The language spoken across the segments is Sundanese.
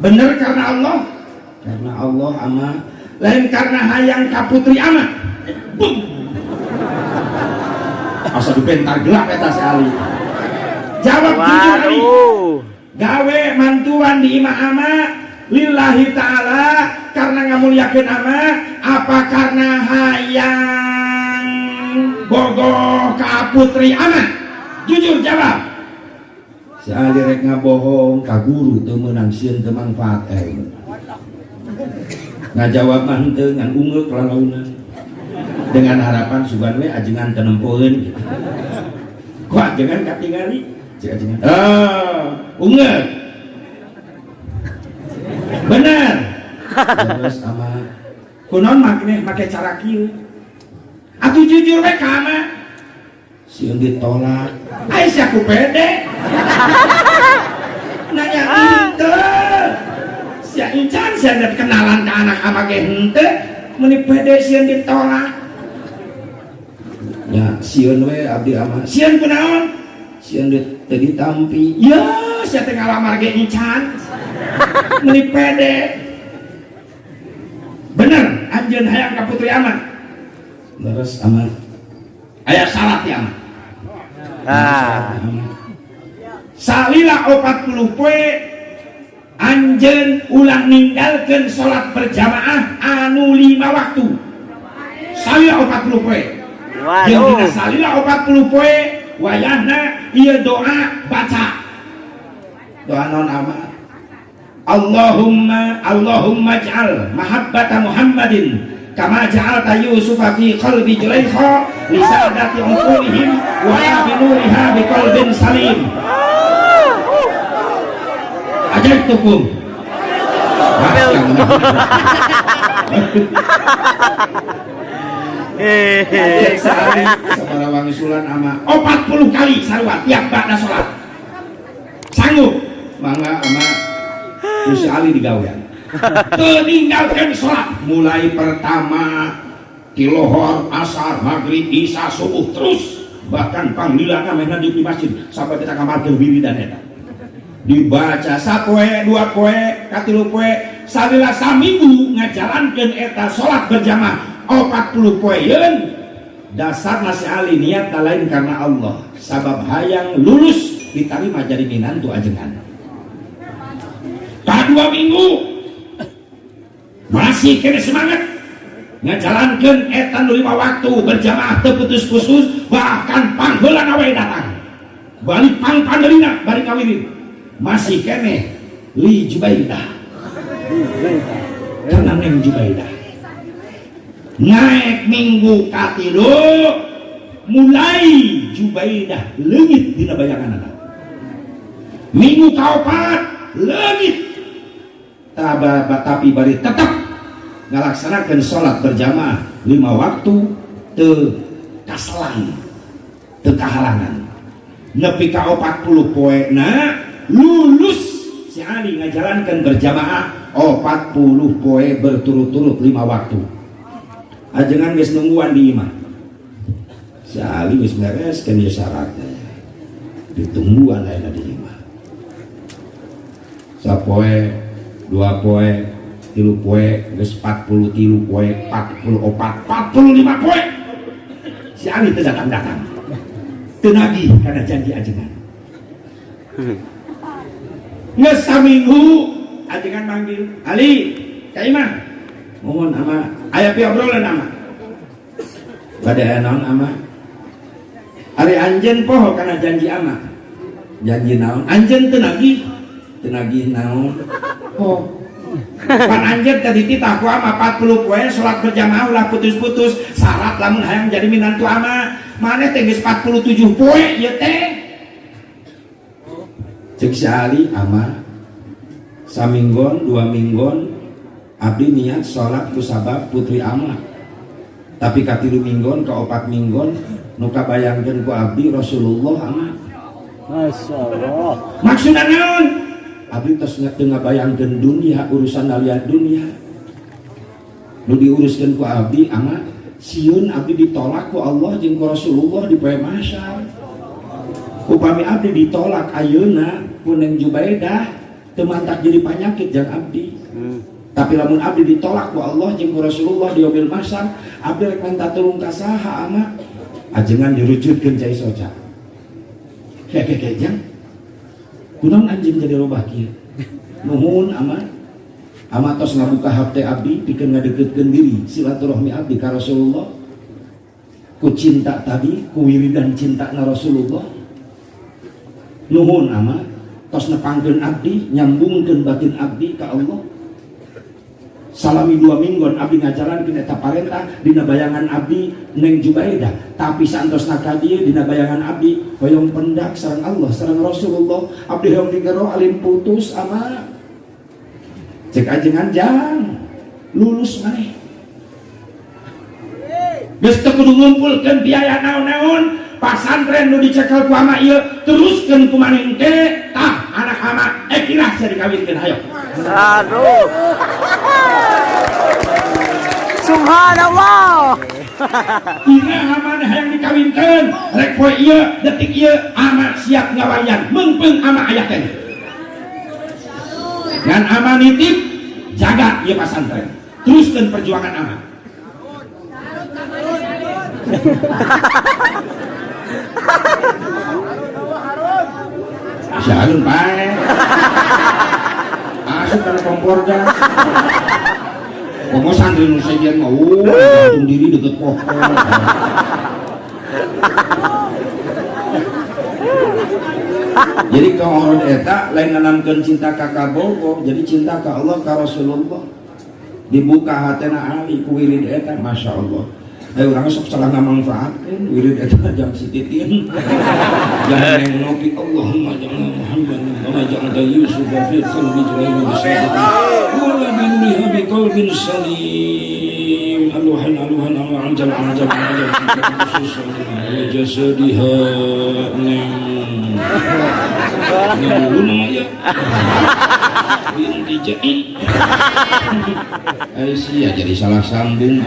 Bener karena Allah? Karena Allah, ama. Lain karena hayang ka putri ama? Bung. Asa dibentar gelap eta si Ali. Jawab jujur, Ali. Waduh. Gawe mantuan di imah ama lillahi ta'ala karena ngamuliakeun ama, apa karena hayang bogoh ka putri ama? Jujur jawab. Si Ali rek ngabohong ka guru teu meunang, sieun teu mangfaat ilmu. Ngajawab mah henteu, ngan ungeuk lalaunan dengan harapan sugan we ajengan teu nempoeun gitu. Kok ajengan katingali? Cek ajengan. Ah, ungeuk. Bener. Terus ama kunaon make cara kieu? Atuh jujur we ka ama. Sieun ditolak. Ai sia ku pede. Nanya henteu. Sia encan sia net kenalan ka anak ama ge henteu. Meuni pede sieun ditolak. Ya sieun we abdi ama. Sieun kunaon? Sieun teu ditampi. Ya sia teh ngalamar ge encan. Meuni pede. Bener anjeun hayang ka putri ama? Leres, ama. Aya syarat ya ama. Ah. Salila 40 poe anjeun ulah ninggalkeun salat berjamaah anu 5 waktu. Salila 40 poe. Jeung dina Waduh. salila 40 poe wayahna ieu doa baca. Doa naon, ama? Allahumma Allahumma ij'al mahabbata Muhammadin kama ja'alta Yusufa fi qalbi Julaikha li sadati uqulihim wa la binuriha bi qalbin salim. Ajaitukum. Wah, yang Hehehe. sehari sabaraha wangsulan ama? 40 kali sarua tiap ba'da salat. Sanggup? Mangga, ama. Ku si Ali digawean. Teu ninggalkeun salat mulai pertama ti lohor, asar, maghrib, isya, subuh, terus bahkan panglilana mehna di masjid sampai kita ngamalkeun wiridan eta. Dibaca sapoe, dua poe, katilu poe, salila saminggu ngajalankeun eta salat berjamaah 40 poe yeun. Dasar si Ali niat lain karena Allah, sabab hayang lulus diterima jadi minantu ajengan. 2 minggu masih kena semangat ngajalankeun eta nu 5 waktu berjamaah teu putus-putus, bahkan pangheulana we datang balik pang pandelina bari ngawirid masih kene li Jubaidah, karena Neng Jubaidah. Naik minggu katilu mulai Jubaidah leungit dina bayangan anak. Minggu kaopat leungit taba, tapi bari tetap ngalaksanakan sholat berjamaah 5 waktu teu kaselang, teu kahalangan nepi ka 40 poe na lulus si Ali ngajalankan berjamaah 40 poe berturut-turut 5 waktu. Ajengan geus nungguan di imah. Si Ali geus bereskeun ieu syaratnya, ditungguan ayeuna di imah. Sapoe, 2 poe, 3 poe, geus 43 poe, 44, 45 poe si Ali teu datang-datang, teu nagih karena janji ajengan. Geus saminggu ajengan manggil Ali ka imah. "Mohon, ama, aya pi obrolan, ama." "Bade aya naon, ama?" "Ari anjeun poho kana janji ama?" "Janji naon?" "Anjeun teu nagih." "Teu nagih naon?" "Oh, pan anjeun tadi titah ku ama 40 poe salat berjamaah ulah putus-putus, syarat lamun hayang jadi minantu ama. Maneh teh geus 47 poe ieu teh." Cek si Ali, "Ama, saminggon 2 minggon abdi niat sholat ku sabab putri ama, tapi ka 3 minggon ka 4 minggon nu kabayangkeun ku abdi Rasulullah, ama." Masya Allah. "Maksudna naon?" "Abdi tos teu ngabayangkeun dunia, urusan alian dunia. Nu diuruskeun ku abdi, ama, sieun abdi ditolak ku Allah jeung ku Rasulullah di poe mahsyar. Upami abdi ditolak ayeuna ku Neng Jubaidah, Teu mantak jadi panyakit jang abdi. Tapi lamun abdi ditolak ku Allah jeung ku Rasulullah di yaumil mahsyar, abdi rek minta tulung ka saha, ama? Ajengan dirujutkeun cai soca. Kayak kayak jang. Kunaon anjeun jadi robah kieu? Nuhun, ama. Ama tos ngabuka hate abdi pikeun ngadeukeutkeun diri silaturahmi abdi ka Rasulullah. Ku cinta tadi, ku wiridan cinta na Rasulullah. Nuhun, ama, tos nepangkeun abdi, nyambungkeun batin abdi ka Allah. Salami 2 mingguan abdi ngajalankeun eta parentah, dina bayangan abdi Neng Jubaidah, tapi saantosna ka dieu dina bayangan abdi hoyong pendak sareng Allah sareng Rasulullah, abdi hoyong digero alim putus, ama. Cek ajengan, jang, lulus maneh, geus teu kudu ngumpulkeun biaya naon-naon. Pasantren nu dicekel ku ama ieu teruskeun ku maneh engke. Tah, anak ama ekirah sia dikawinkeun, hayo. Aduh. Subhanallah. Iraha maneh hayang dikawinkeun? Rek poe ieu, detik ieu, ama siap ngawalian. Meungpeung ama aya keneh, ngan ama nitip jaga ieu pasantren, teruskeun perjuangan ama. Si Harun pae. Asup kana kompor gas. Komo santri nu sejen mah, gantung diri deket pohon. Jadi kalau eta lain nanamkeun cinta ka kabogoh, jadi cinta ka Allah, ka Rasulullah. Dibuka hatena Ali ku wirid eta, Masya Allah. Eh, urang sok salah ngamanfaatkeun wirid eta jang si Titin. Jangan yang nopi Allahumma jangan Muhammad wa ja'alta Yusuf fi qalbi Julaimi bisadiqin wa la binuriha bi qalbin salim aluhan aluhan aluhan anjal anjal anjal wa jasadiha neng neng lu namanya binti Jain. Aisyah jadi salah sambung.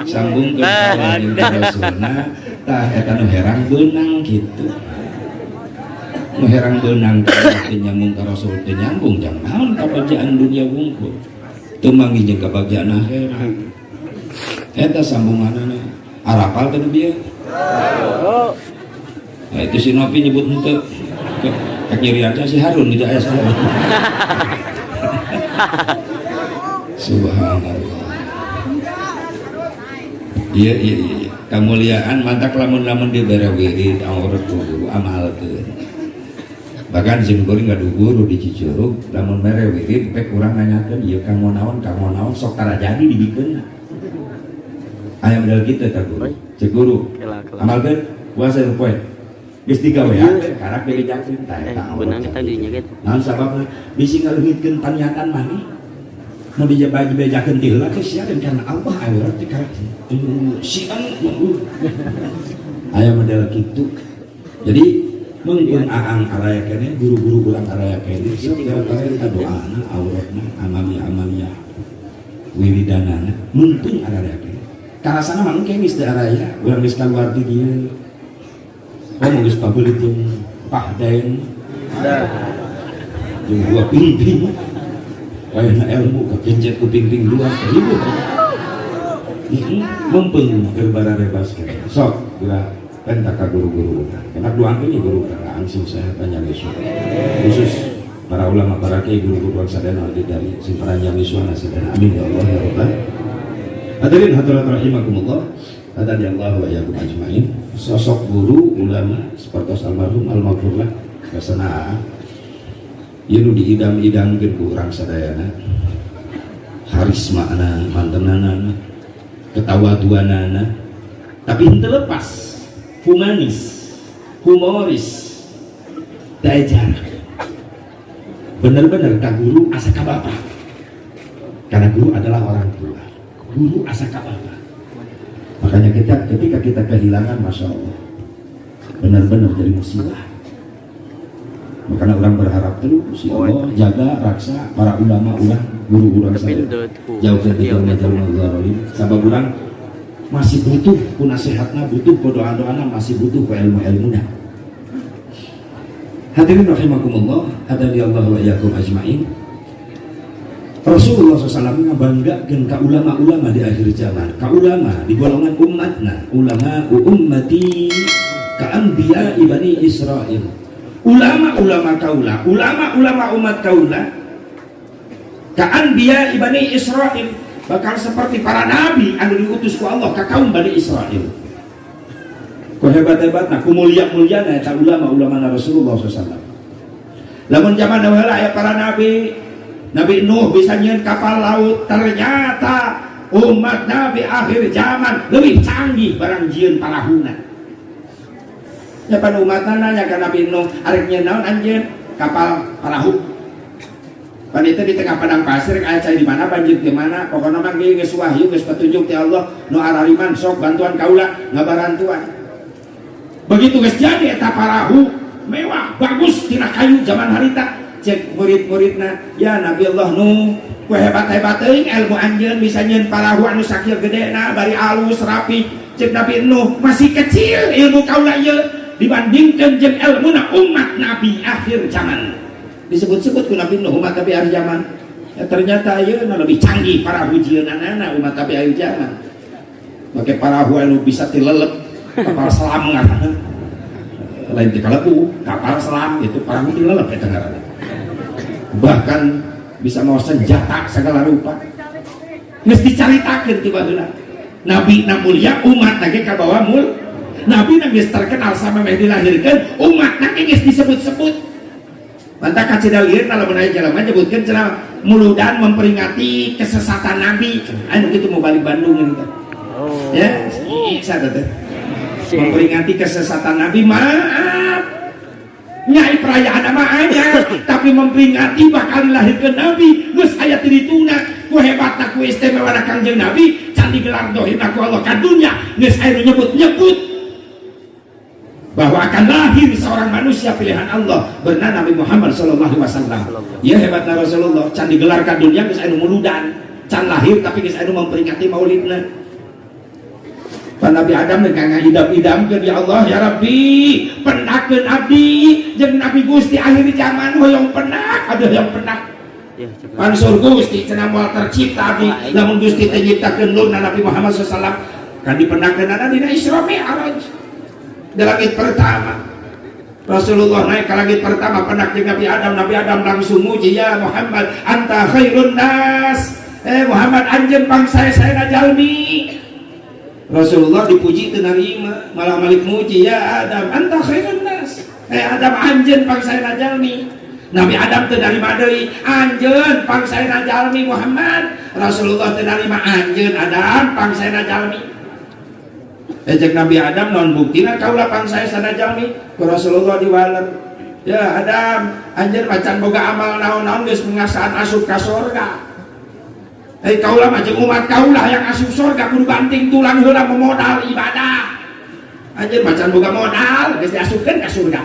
Sambung ke Rasulna. Tah, eta nu herang beunang kitu, nu herang beunang teu nyambung ka Rasul, teu nyambung jang naon kabagjaan dunia wungkul, teu manggih jeung kabagjaan akhirat. Eta sambunganana arapal teh nu bieu. Nah, itu si Nopi nyebut henteu. Kek nyeri aja si Harun tidak aya salah. Subhanallah. Iya. Kamuliaan mantak lamun-lamun dibere wirid aurat guru amalkeun. Bahkan sim kuring gaduh guru di Cicurug, lamun mere wirid pek urang nanyakeun ieu kanggo naon, sok tara jadi dibikeunna. Aya model kitu eta guru. Cek guru, amalkeun puasa poe. Geus digawean karak dibejakeun tah eta aurat. Beunang kita dinya gitu. Naon sababna? Bisi ngaleungitkeun paniatan maneh. Mau dibejakeun ti heula teh sia karena Allah aurat teh karak si anu aya model kitu. Jadi mungkin aang araya keneh, guru-guru urang araya keneh, sok parenta doana, auratna, amalia-amalia wiridanana mungkin araya keneh. Karasana mah engke geus teu araya, urang geus kaluar ti dieu. Oh, geus pabeulit jeung pahdaen jeung dua pingping. Kayakna ilmu kakencet ku pingping dua ribut. Mempeng keur bararebas keneh. Sok geura penta ka guru-guru urang. Enak doakeun ya guru urang langsung sehat panjang yuswa. Khusus para ulama, para kiai, guru-guru urang sadayana di dari sing panjang yuswa sadayana. Amin ya Allah ya Rabbal. Hadirin hadirat rahimakumullah. Hadani Allah wa iyyakum ajmain. Sosok guru ulama seperti almarhum almaghfurlah kasana ieu nu diidam-idamkeun ku urang sadayana, harismana, mantenanana, ketawaduanana, tapi henteu lepas humanis, humoris, daya jarak. Bener-bener ka guru asa ka bapak, karena guru adalah orang tua, guru asa ka bapak. Makanya kita ketika kita kehilangan, Masya Allah, benar-benar jadi musibah. Makanya orang berharap terus, ya Allah, jaga raksa para ulama urang, guru urang saya, jauhkan dari jalma-jalma zalim. Sabab urang masih butuh ku nasihatna, butuh ku doa-doana, masih butuh ku ilmu-ilmuna. Hadirin rahimakumullah, hadani Allah wa iyyakum ajmain. Rasulullah SAW ngabanggakeun ka ulama-ulama di akhir zaman, ka ulama di golongan umatna, ulama ummati ka anbiya Bani Israel. Ulama-ulama kaula, ulama-ulama umat kaula ka anbiya Bani Israel, bakal seperti para nabi anu diutus ku Allah ka kaum Bani Israel. Ku hebat-hebatna, ku mulia-muliana eta ulama-ulama Rasulullah SAW. Lamun zaman heula aya para nabi, Nabi Nuh bisa nyieun kapal laut, ternyata umat Nabi akhir zaman lebih canggih barang jieun parahuna. Ya pan umatna nanya ka Nabi Nuh, arek nyieun naon anjeun? Kapal parahu. Pan itu di tengah padang pasir aya cai di mana, banjir di mana, pokoknya mah geus wahyu, geus petunjuk ti Allah, nu arariman sok bantuan kaula ngabarantuan. Begitu geus jadi eta parahu mewah, bagus tina kayu zaman harita. Cek murid-muridna, ya Nabi Allah Nuh, ku hebat-hebat teuing ilmu anjeun bisa nyieun parahu anu sakieu gedena bari alus rapi. Cek Nabi Nuh, masih kecil ilmu kaula ieu dibandingkan jeung ilmuna umat Nabi akhir zaman. Disebut-sebut ku Nabi Nuh umat Nabi akhir zaman. Ya, ternyata ayeuna lebih canggih parahu jieunanana umat Nabi akhir zaman. Make parahu anu bisa tilelep, kapal selam ngaranna. Lain ti kalebu, kapal selam itu parahu tilelep eta ngaranna. Bahkan bisa mau senjata segala rupa. Geus dicaritakeun ti baheula. Nabi na mulia, umat ge kabawa mul. Nabi na geus terkenal sama meh dilahirkeun, umat na geus disebut-sebut. Mantap kacida lieur lamun aya jelema nyebutkeun cenah muludan memperingati kesesatan Nabi. Anu kitu mau balik Bandung ini teh. Oh. Ya, isa teh. Memperingati kesesatan Nabi, maaf. Nyai perayaan nama anyar, tapi memperingati bakal dilahirkan Nabi, geus aya ti dituna, ku hebatna, ku istimewana Kangjeng Nabi, can digelar dohirna ku Allah ka dunya, geus aya nu nyebut-nyebut bahwa akan lahir seorang manusia pilihan Allah bernama Nabi Muhammad sallallahu alaihi wasallam. Ya hebatna Rasulullah, can digelar ka dunya geus aya nu muludan, can lahir tapi geus aya nu memperingati maulidna. Pak Nabi Adam dengan ngidam-idamkeun, ya Allah ya Rabbi, pendakeun abdi jeung Nabi Gusti akhir zaman, hoyong pendak, aduh hoyong pendak. Ya, coba. Pansur Gusti cenah moal tercipta abdi lamun Gusti teh nyiptakeun nurna Nabi Muhammad SAW kan dipendakeunana dina Isra Mi'raj di langit pertama. Rasulullah naik ke langit pertama, pendak jeung Nabi Adam. Nabi Adam langsung muji, ya Muhammad anta khairun nas, eh Muhammad anjeun pangsae-saena jalmi. Rasulullah dipuji teu narima, malah malik muji, ya Adam anta khairun nas, eh Adam anjeun pangsaena jalmi. Nabi Adam teu narima deui, anjeun pangsaena jalmi Muhammad. Rasulullah teu narima, anjeun Adam pangsaena jalmi. Eh cek Nabi Adam, non buktina kaula pangsaena jalmi? Ku Rasulullah diwaler, ya Adam anjeun macan boga amal naon-naon geus mengasaan asup ka sorga. Eh kaula mah jeung umat kaula yang asup surga kudu banting tulang heula memodal ibadah. Anjeun macan boga modal geus diasupkeun ka surga.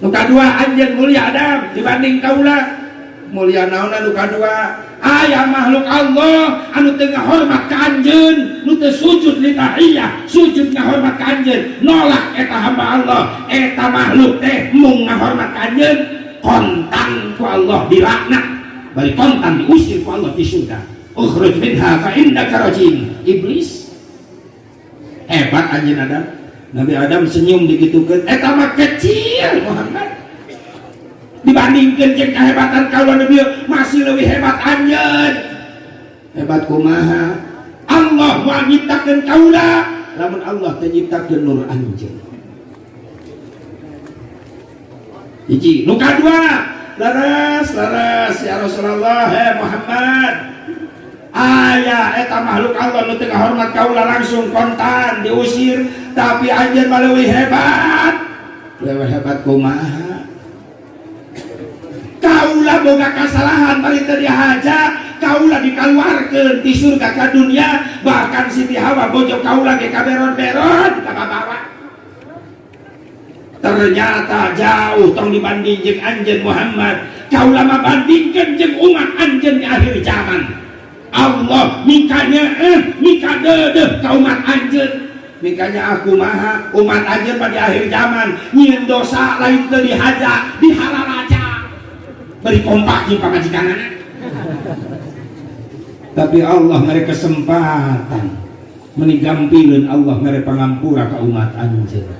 Nu kadua, anjeun mulia Adam dibanding kaula. Mulia naonna? Nu kadua, aya makhluk Allah anu teu ngahormat ka anjeun, nu teu sujud li tahiyah, sujud ngahormat ka anjeun, nolak eta hamba Allah, eta makhluk teh mung ngahormat ka anjeun, kontan ku Allah dilaknat. Bari kontan diusir ku Allah di surga. Ukhruj minha fa innaka rajim. Iblis. Hebat anjeun Adam. Nabi Adam senyum digitukeun. Eta mah kecil Muhammad. Dibandingkeun jeung kehebatan kaula Nabi masih lebih hebat anjeun. Hebat kumaha? Allah moal nyiptakeun kaula lamun Allah teu nyiptakeun nur anjeun. Hiji, nu kadua, laras laras ya Rasulullah, he Muhammad, aya eta makhluk Allah nu teu ngahormat kaula langsung kontan diusir, tapi anjeun mah leuwih hebat. Leuwih hebat kumaha? Kaula boga kasalahan bari teu dihaja, kaula dikaluarkeun ti surga ka dunia, bahkan Siti Hawa bojo kaula ge kaberon-beron kababawa. Ternyata jauh tong dibanding jeung anjeun Muhammad, kaula mah bandingkeun jeung umat anjeun di akhir zaman. Allah mikanya mika deudeuh ka umat anjeun. Mikanya aku maha umat anjeun pada akhir zaman nyieun dosa lain teu dihaja dihalalaja beri kompak jeung pamajikanana. Tapi Allah mere kesempatan meni gampileun Allah mere pangampura ka umat anjeun.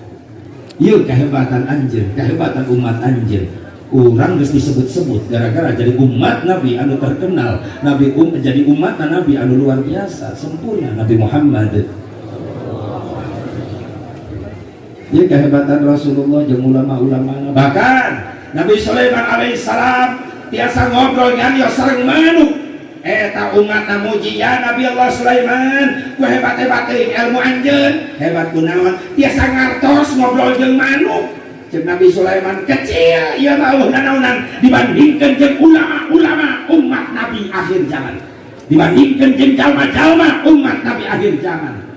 Ieu kehebatan anjeun, kehebatan umat anjeun. Urang geus disebut-sebut gara-gara jadi umat Nabi anu terkenal, Nabi jadi umat Nabi anu luar biasa, sempurna Nabi Muhammad. Ieu kehebatan Rasulullah jeung ulama-ulama. Bahkan Nabi Sulaiman alaihissalam tiasa ngobrol ngan sareng manuk. Eta umat muji ya Nabi Allah Sulaiman, ku hebat-hebat ilmu anjeun, hebat kunaon tiasa ngartos ngobrol jeung manuk. Jeung Nabi Sulaiman kecil ieu mah eueuh nanaonan dibandingkeun jeung ulama-ulama umat Nabi akhir zaman. Dibandingkeun jeung jalma-jalma umat Nabi akhir zaman.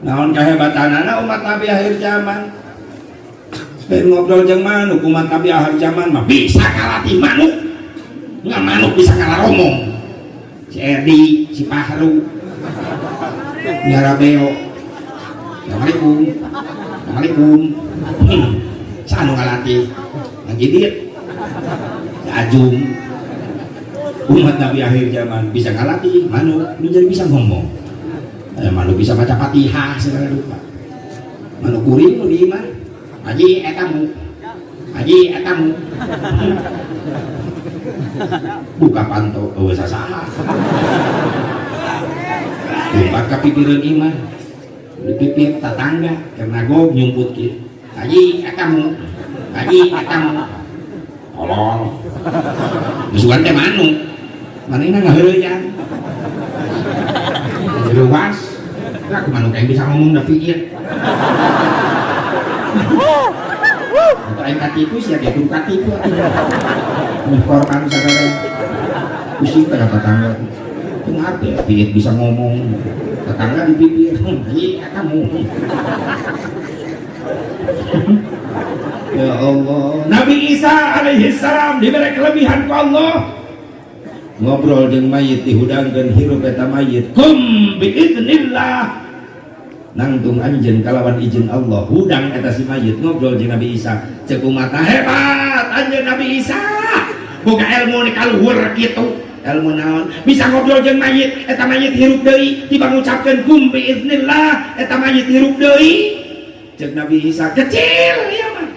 Naon kehebatanana umat Nabi akhir zaman? Lain ngobrol jeung manuk, umat Nabi akhir zaman mah bisa ngalatih manuk. Nggak manuk bisa ngalaromong. Si Edi, si Pahru, Nyarabeo. Assalamualaikum. Assalamualaikum. Sanu ngalatih. Ngajidit. Si Ajung. Umat Nabi akhir zaman bisa ngalatih manuk, menjadi bisa ngomong. Manuk bisa baca Fatihah segala rupa. Manuk kuring nu di imah. Haji etamu. Haji etamu. Buka panto eueuh sasaha. Lumpat ka pipireun imah. Di pipir tatangga keur nagog nyumput kieu. Haji etamu. Haji etamu. Tolol. Musuhan teh manuk. Manehna ngaheureuyan. Luas. Lah manuk yang bisa ngomong da pikir. Untuk aing katipu sia ge kudu katipu atuh. Mun korban sagala. Pusing teh tetangga. Teu ngarti piit bisa ngomong. Tetangga di pipir. Ieu kamu. Ya Allah. Nabi Isa alaihi salam diberi kelebihan ku Allah. Ngobrol jeung mayit dihudangkeun hirup eta mayit. Kum biiznillah. Nangtung anjeun kalawan izin Allah. Hudang eta si mayit ngobrol jeung Nabi Isa. Ceuk umatna hebat anjeun Nabi Isa. Boga ilmu ni kaluhur kitu. Ilmu naon? Bisa ngobrol jeung mayit, eta mayit hirup deui, tiba ngucapkeun kum biiznillah, eta mayit hirup deui. Ceuk Nabi Isa kecil ieu mah.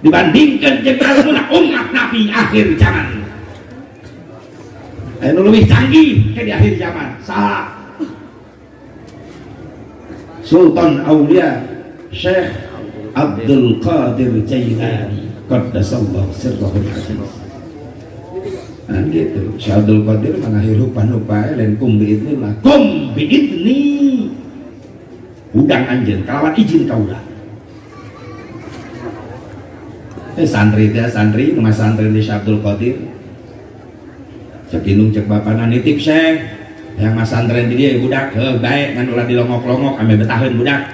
Dibandingkeun jeung ilmu umat Nabi akhir zaman. Anu leuwih canggih ke di akhir zaman. Saha? Sultan Aulia Syekh Abdul Qadir Jailani qaddasallahu sirrahul aziz. Nah gitu, Syekh Abdul Qadir manghirupan rupa lain kum biidznillah, kum biidzni. Hudang anjeun kalawan izin kaula. Santri teh santri, nu santri di Syekh Abdul Qadir. Cek indung cek bapana nitip Syekh, yang mas santren di dia budak heuh bae ngan ulah dilongok-longok ame betaheun budak.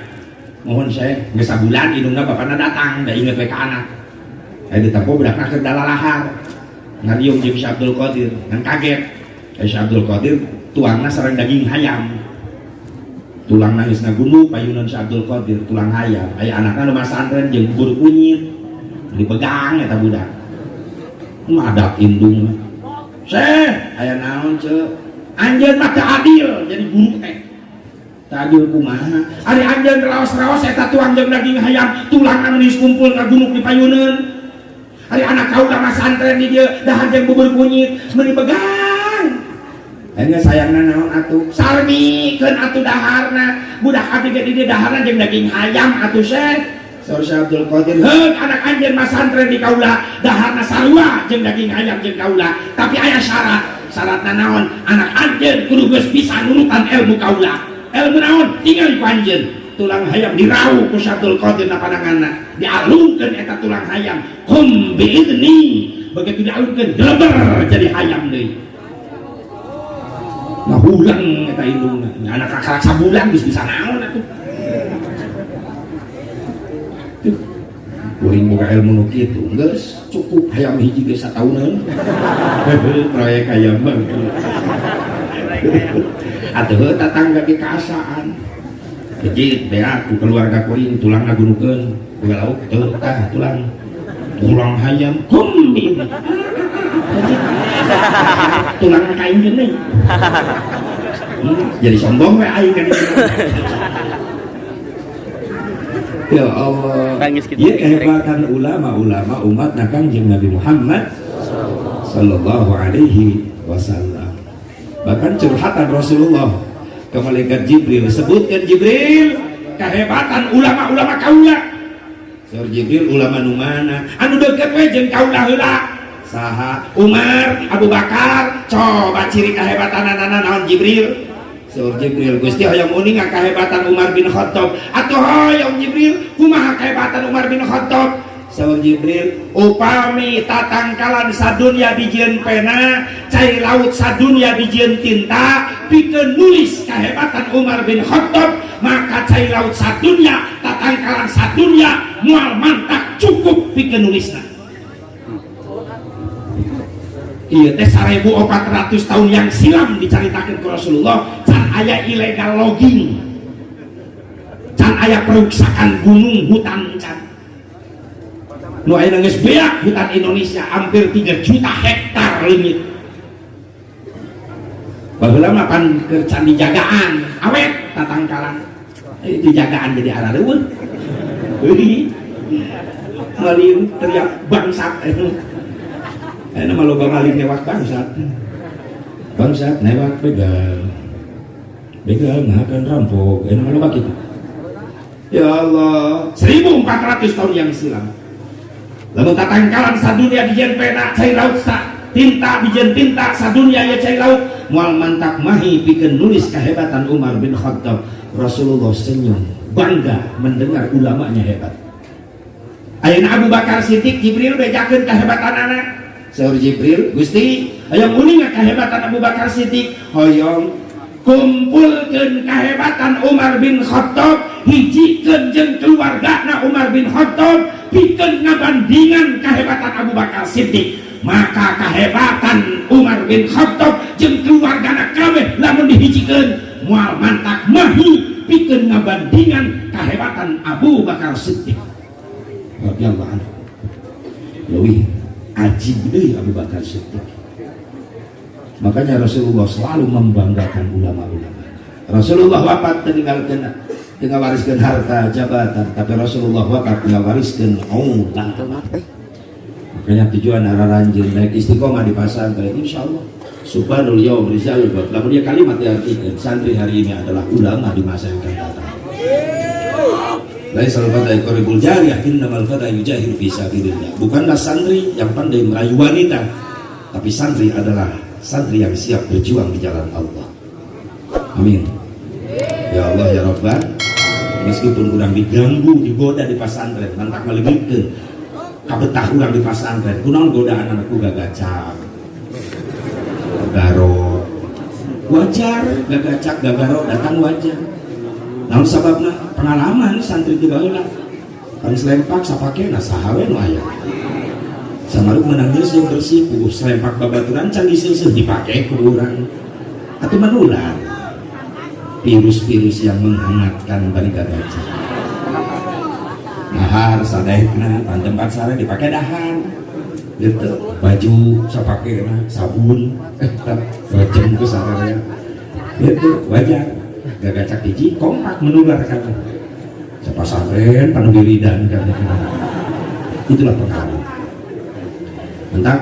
Mohon Syekh, geus sabulan indungna bapana datang da inget we ka anak. Aya ditempo budakna keur dalalahar. Ngariung jeung Syekh Abdul Qadir, ngan kaget. Syekh Abdul Qadir tuangna sareng daging hayam. Tulang nangis ngagunduk payunan Syekh Abdul Qadir tulang hayam. Aya anakna nu masantren jeung bubur kunyit. Dipegang eta budak. Ngadak indung. Syekh, aya naon ceu? Anjeun mah teu adil jadi guru teh. Teu adil kumaha? Ari anjeun raos-raos eta tuang jeung daging hayam, tulangna meunis kumpul ngagunuk di payuneun. Ari anak kaula mah santren di dieu dahar jeung bubur kunyit meuni begang. Ayeuna sayangna naon atuh? Sarmikeun atuh daharna. Budak abdi ge di dieu daharna jeung daging hayam atuh Syekh. Saur Syekh Abdul Qadir, heuh anak anjeun mah santren di kaula daharna sarua jeung daging hayam jeung kaula, tapi aya syarat. Syaratna naon? Anak anjeun kudu geus bisa nurutan ilmu kaula. Ilmu naon? Tingali ku anjeun. Tulang hayam dirau ku Syekh Abdul Qadir na pandanganna. Dialungkeun eta tulang hayam. Kum biizni. Begitu dialungkeun geleber jadi hayam deui. Ngahulang eta indungna. Anak karak sabulan geus bisa naon atuh. Kuring boga ilmu nu kitu geus cukup hayam hiji geus satauneun. Proyek hayam mah. Atuh tatangga ge kaasaan. Kejit beak ku keluarga kuring, tulangna gunukeun, boga lauk teu tah tulang. Tulang hayam kum ieu. Kejit. Tulangna ka aing deui. Jadi sombong we aing kan. Ya Allah. Nangis gitu. Ieu kehebatan ulama-ulama umat Kangjeng Nabi Muhammad sallallahu alaihi wasallam. Bahkan curhatan Rasulullah ke malaikat Jibril, sebutkan Jibril kehebatan ulama-ulama kaula. Saur Jibril, ulama nu mana? Anu deukeut we jeung kaula heula. Saha? Umar, Abu Bakar. Coba ciri kehebatanana naon, Jibril? Saur Jibril, Gusti, hoyong uning kahebatan Umar bin Khattab. Atuh hoyong, Jibril, kumaha kehebatan Umar bin Khattab? Saur Jibril, upami tatangkalan sadunya dijieun pena, cai laut sadunya dijieun tinta, pikeun nulis kehebatan Umar bin Khattab, maka cai laut sadunya, tatangkalan sadunya moal mantak cukup pikeun nulisna. Ieu teh 1400 tahun yang silam dicaritakeun ku Rasulullah, can aya illegal logging, can aya peruksakan gunung hutan, can nu ayeuna geus beak hutan Indonesia hampir 3 juta hektar leungit. Baheula mah pan keur can dijagaan awet tatangkalan, dijagaan jadi arareuweuh. Euy, maling teriak bangsat. Enak mah loba maling newak bangsat. Bangsat newak begal. Begal ngahakan rampok. Enak mah loba kitu. Ya Allah, 1400 tahun yang silam. Lamun tatangkalan sadunia dijieun pena, cai laut sa tinta dijieun tinta sadunia ya cai laut, moal mantak mahi pikeun nulis kehebatan Umar bin Khattab. Rasulullah senyum, bangga mendengar ulamanya hebat. Ayeuna Abu Bakar Siddiq, Jibril bejakeun kehebatanana. Saur Jibril, Gusti, hoyong uning kehebatan Abu Bakar Siddiq, hoyong kumpulkeun kehebatan Umar bin Khattab, hijikeun jeung keluargana Umar bin Khattab, pikeun ngabandingan kehebatan Abu Bakar Siddiq. Maka kehebatan Umar bin Khattab jeung keluargana kabeh lamun dihijikeun moal mantak mahi pikeun ngabandingan kehebatan Abu Bakar Siddiq radhiyallahu anhu. Leuwih ajib deui Abu Bakar Siddiq. Makanya Rasulullah selalu membanggakan ulama-ulama. Rasulullah wafat tinggalkeun, tinggal wariskeun harta jabatan, tapi Rasulullah wafat tinggal wariskeun ulama. Makanya tujuan aranjeun naik istiqomah di pesantren, insyaallah subhanul yaum rijalul ghad. Lamun dia kalimat diartikan, santri hari ini adalah ulama di masa yang akan datang. Laisal fata yaqribul jariyah, innamal fata yujahidu fi sabilillah. Bukanlah santri yang pandai merayu wanita, tapi santri adalah santri yang siap berjuang di jalan Allah. Amin. Ya Allah ya Rabbal. Meskipun urang diganggu, digoda di pesantren, mantak ngalebihkeun kabetah urang di pesantren. Kunaon godaan anakku gagacak, gagaro. Wajar gagacak gagaro datang wajar. Naon sababna? Pengalaman santri ti baheula. Kan selempak sapakena saha we nu aya. Samaruk menang jeung bersih puguh selempak babaturan can diseuseuh dipake ku urang. Atuh menular virus-virus yang menghangatkan bari gagacak. Dahar sadaekna pan tempat sare dipake dahar. Gitu. Baju sapakena sabun recem ku sararea. Gitu, wajar. Gagacak hiji kompak menular kan. Sapasantren panu wiridan kan. Itulah pengalaman. Entah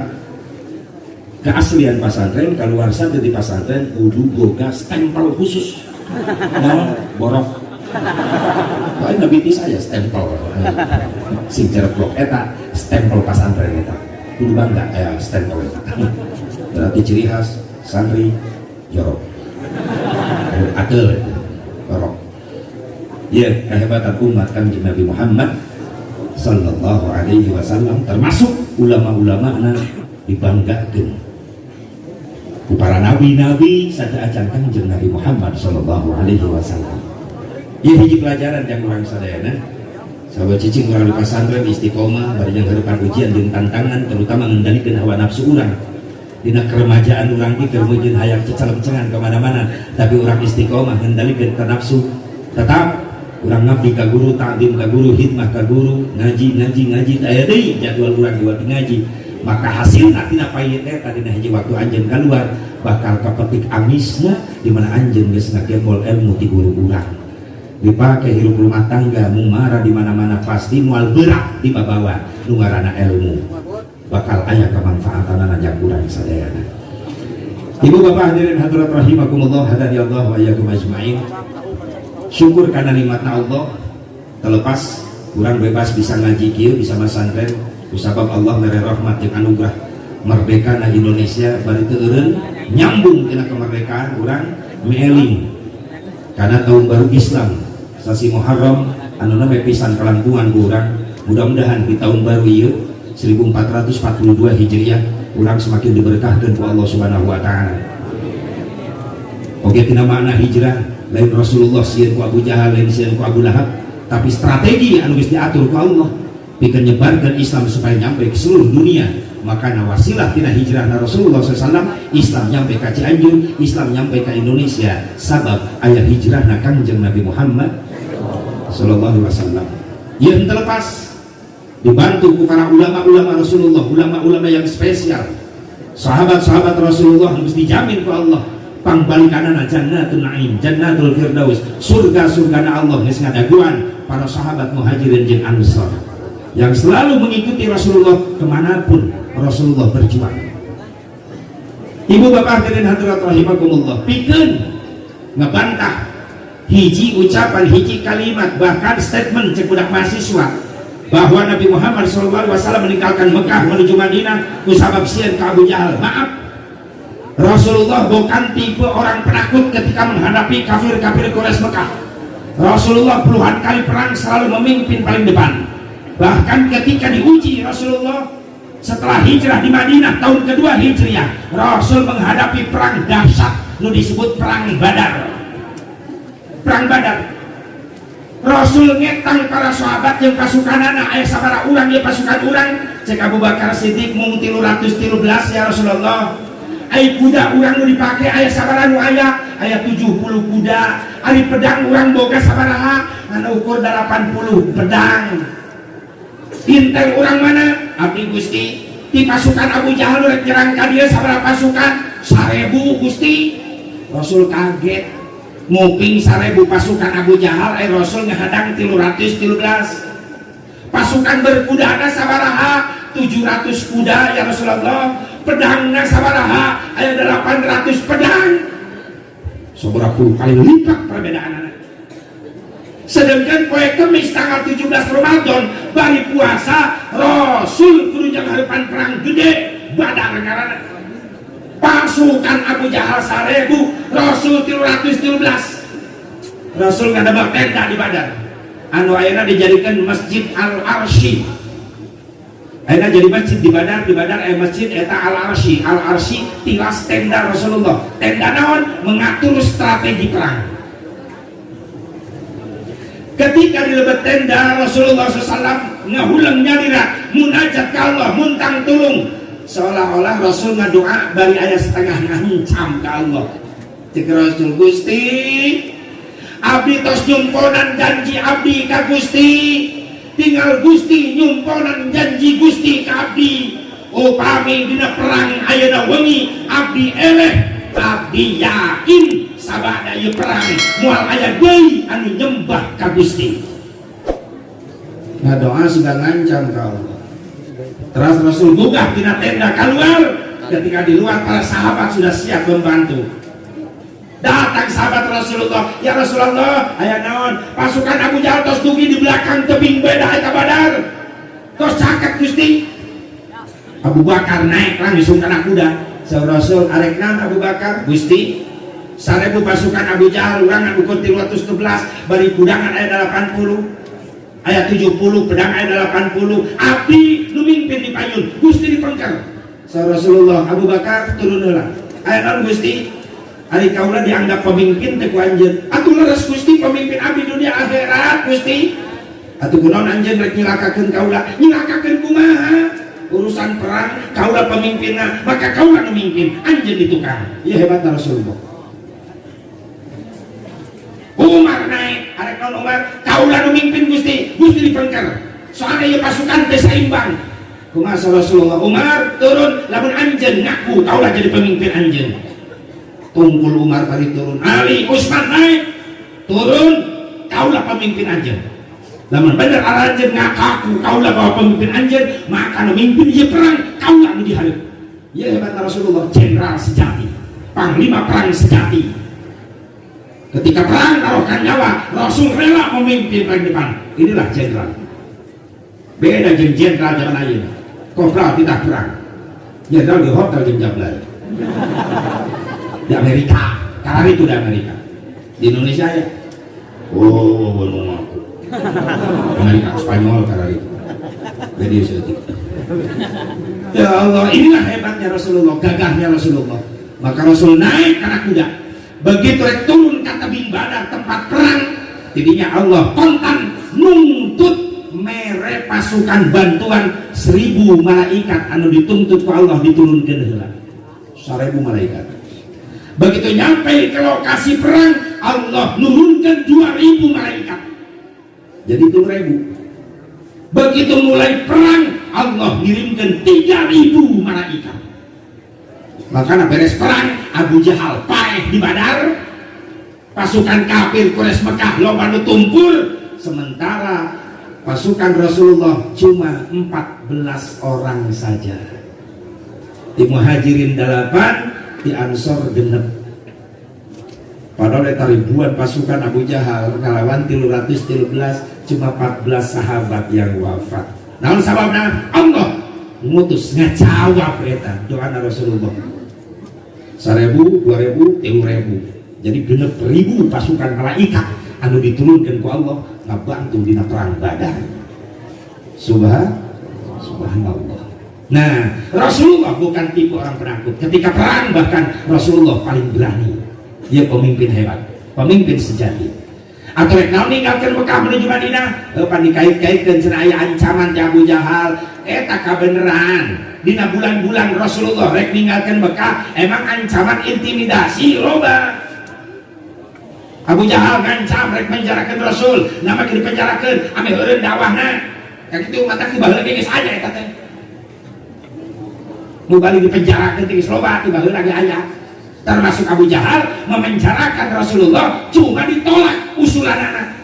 keaslian pesantren, keluar santri di pesantren kudu boga stempel khusus. Nah, borok. Lain nabi saya stempel. Sing blok eta stempel pesantren eta. Kudu bangga ya stempel eta. Berarti ciri khas santri jorok. Atel itu borok. Ya, kehebatan umat Kanjeng Nabi Muhammad sallallahu alaihi wasallam, termasuk ulama-ulama na dibanggakan ku para nabi-nabi sateuacan Kanjeng Nabi Muhammad sallallahu alaihi wasallam. Ieu hiji pelajaran yang urang sadayana. Sahabat cicing urang di pesantren istiqomah bari jeung harapan ujian jeung tantangan, terutama ngendalikeun hawa nafsu urang. Dina keremajaan urang ge keur meujeun hayang cecelemcengan kemana-mana, tapi urang istiqomah ngendalikeun ka nafsu, tetap Urang ngabdi ka guru, takdim ka guru, khidmah ka guru, ngaji, ngaji, ngaji, aya deui jadwal urang buat ngaji. Maka hasilna tina payet eta, dina hiji waktu anjeun keluar bakal kapetik amisna, di mana anjeun geus ngakembol ilmu ti guru urang, dipake hirup rumah tangga, mumara di mana-mana, pasti moal berat dibabawa nu ngaranna ilmu, bakal aya kemanfaatan jang urang sadayana. Ibu bapak hadirin hadirat rahimakumullah, hadani Allah wa iyyakum ajmain. Syukur karena nikmatna Allah, terlepas kurang bebas bisa ngaji kieu, bisa masantren kusabab Allah mere rahmat jeung anugerah merdeka na Indonesia. Bari teu eureun nyambung tina kemerdekaan, urang mieling karena tahun baru Islam sasi Muharram anu nembe pisan kalangkungan ku urang. Mudah-mudahan di tahun baru ieu 1442 Hijriah urang semakin diberkahkan ku Allah Subhanahu wa Taala. Oke, tina makna hijrah, lain Rasulullah sieun ku Abu Jahal, lain sieun ku Abu Lahab, tapi strategi anu geus diatur ku Allah pikeun nyebarkeun Islam supaya nyampe ke seluruh dunia. Maka wasilah tina hijrah Rasulullah SAW, Islam nyampe ke Cianjur, Islam nyampe ke Indonesia, sabab aya hijrah na Kangjeng Nabi Muhammad Sallallahu Alaihi Wasallam yang terlepas dibantu ku para ulama-ulama Rasulullah, ulama-ulama yang spesial, sahabat-sahabat Rasulullah yang mesti dijamin ku Allah pangbalikanana jannatul na'im, jannatul firdaus, surga-surga Allah geus ngadaguan para sahabat Muhajirin jeung Ansor yang selalu mengikuti Rasulullah kemanapun Rasulullah berjuang. Ibu bapak hadirin hadirat rahimakumullah, pikeun ngebantah hiji ucapan, hiji kalimat, bahkan statement cek budak mahasiswa bahwa Nabi Muhammad SAW meninggalkan Mekah menuju Madinah kusabab sieun ke Abu Jahal. Maaf, Rasulullah bukan tipe orang penakut ketika menghadapi kafir-kafir Quraisy Mekah. Rasulullah puluhan kali perang selalu memimpin paling depan. Bahkan ketika diuji Rasulullah setelah hijrah di Madinah tahun kedua Hijriah, Rasul menghadapi perang dahsyat nu disebut Perang Badar. Perang Badar, Rasul ngetang para sahabat yang pasukan anak aya sabara urang ya pasukan urang? Cek Abu Bakar Siddiq, mung 313, ya Rasulullah. Ai kuda urang nu dipake aya sabara? Nu aya aya 70 kuda. Ari pedang urang boga sabaraha? Ngan ukur 80 pedang. Intel urang mana? Abdi, Gusti. Di pasukan Abu Jahal rek nyerang ka dieu sabaraha pasukan? 1000, Gusti. Rasul kaget, nguping 1000 pasukan Abu Jahal, Rasul ngehadang 313. Pasukan berkuda sabaraha? 700 kuda, ya Rasulullah. Pedangna sabaraha? Aya 800 pedang. Seberapa puluh kali lipat perbedaan. Sedangkan poe Kemis tanggal 17 Ramadan bari puasa, Rasul kudu harapan perang gede Badar ngaranna. Pasukan Abu Jahal 1000, Rasul 313. Rasul ngadamel tenda di Badar anu ayeuna dijadikan Masjid Al Arsy. Ayeuna jadi masjid di Badar. Di Badar aya masjid eta Al Arsy. Al Arsy tilas tenda Rasulullah. Tenda naon? Mengatur strategi perang. Ketika di lebet tenda, Rasulullah SAW ngahuleng nyalira, munajat ke Allah, muntang tulung, seolah-olah Rasul ngadoa bari aya setengah ngancam ke Allah. Cek Rasul, "Gusti, abdi tos nyumponan janji abdi ka Gusti, tinggal Gusti nyumponan janji Gusti ka abdi. Upami dina perang ayeuna wengi abdi eleh, abdi yakin sabada ieu perang moal aya deui anu nyembah ka Gusti." Ngadoa sudah ngancam ka Allah. Terus Rasul gugah tina tenda keluar. Ketika di luar, para sahabat sudah siap membantu. Datang sahabat Rasulullah, "Ya Rasulullah." "Aya naon?" "Pasukan Abu Jahal tos dugi di belakang tebing beda eta Badar. Tos caket, Gusti." Abu Bakar naik langsung kana kuda. Saur Rasul, "Arek naon, Abu Bakar?" "Gusti, 1000 pasukan Abu Jahal, urang ukur 311, bari kudangan aya 80, aya 70 pedang, aya 80, abdi nu mimpin di payun, Gusti di pengker." Saur Rasulullah, "Abu Bakar, turun heula." "Aya naon, Gusti?" "Ari kaula dianggap pemimpin teh ku anjeun?" "Atuh leres, Gusti, pemimpin abdi dunia akhirat, Gusti." "Atuh kunaon anjeun rek nyilakakeun kaula?" "Nyilakakeun kumaha? Urusan perang kaula pemimpinna, maka kaula nu mimpin, anjeun di tukang." Ieu hebatna Rasulullah. Umar naik, "Arek Kunaon, Umar? Kaula nu mimpin, Gusti. Gusti dipengker. Soalnya ieu pasukan teh saimbang. Kumaha Rasulullah? Umar turun, lamun anjeun ngaku kaula jadi pemimpin anjeun. Tungkul Umar bari turun. Ali, Utsman naik. Turun, kaula pemimpin anjeun. Lamun bener anjeun ngakaku kaula bahwa pemimpin anjeun, maka nu mimpin ieu perang kaula nu dihareup. Ya, hebat Rasulullah, jenderal sejati, panglima perang sejati. Ketika perang taruhkan nyawa, Rasul rela memimpin paling depan. Inilah jenderal. Beda jeung jenderal zaman ayeuna. Kopral tidak perang. Jenderal di hotel jeung jablay. Di Amerika, karena itu di Amerika. Di Indonesia ya. Oh, nu ngaku. Amerika, Spanyol karena itu. Jadi sedikit. Ya Allah, inilah hebatnya Rasulullah, gagahnya Rasulullah. Maka Rasul naik karena kuda. Begitu rek turun ke tebing Badar, tempat perang, jadinya Allah kontan nuntut mere pasukan bantuan 1.000 malaikat anu dituntut ku Allah diturunkan heula. 1.000 malaikat. Begitu nyampe ke lokasi perang, Allah nurunkan 2.000 malaikat. Jadi 2.000. Begitu mulai perang, Allah ngirimkan 3.000 malaikat. Makanya beres perang, Abu Jahal paeh di Badar, pasukan kafir Quraisy Mekah loba nu tumpur, sementara pasukan Rasulullah cuma 14 orang saja. Di Muhajirin 8, di Ansor 6. Padahal eta ribuan pasukan Abu Jahal ngalawan 313, cuma 14 sahabat yang wafat. Naon sababna? Allah ngutus ngajawab eta doa Rasulullah. 1.000, 2.000, 3.000. Jadi 6.000 pasukan malaikat anu diturunkan ku Allah ngabantu dina perang Badar. Subhanallah. Nah, Rasulullah bukan tipe orang penakut. Ketika perang bahkan Rasulullah paling berani. Dia pemimpin hebat, pemimpin sejati. Atau rek naon ninggalkeun Mekah menuju Madinah, pan dikait-kaitkeun cenah aya ancaman ti Abu Jahal, eta kabeneran. Dina bulan-bulan Rasulullah rek ninggalkeun Mekah, emang ancaman intimidasi loba. Abu Jahal ngancam rek menjarakeun Rasul, nama dipenjarakeun, ameh eureun dakwahna. Ka kitu mata ti baheula ge geus aya eta teh. Nu balik dipenjarakeun teh geus loba, ti baheula ge aya. Termasuk Abu Jahal memenjarakan Rasulullah, cuma ditolak usulanana.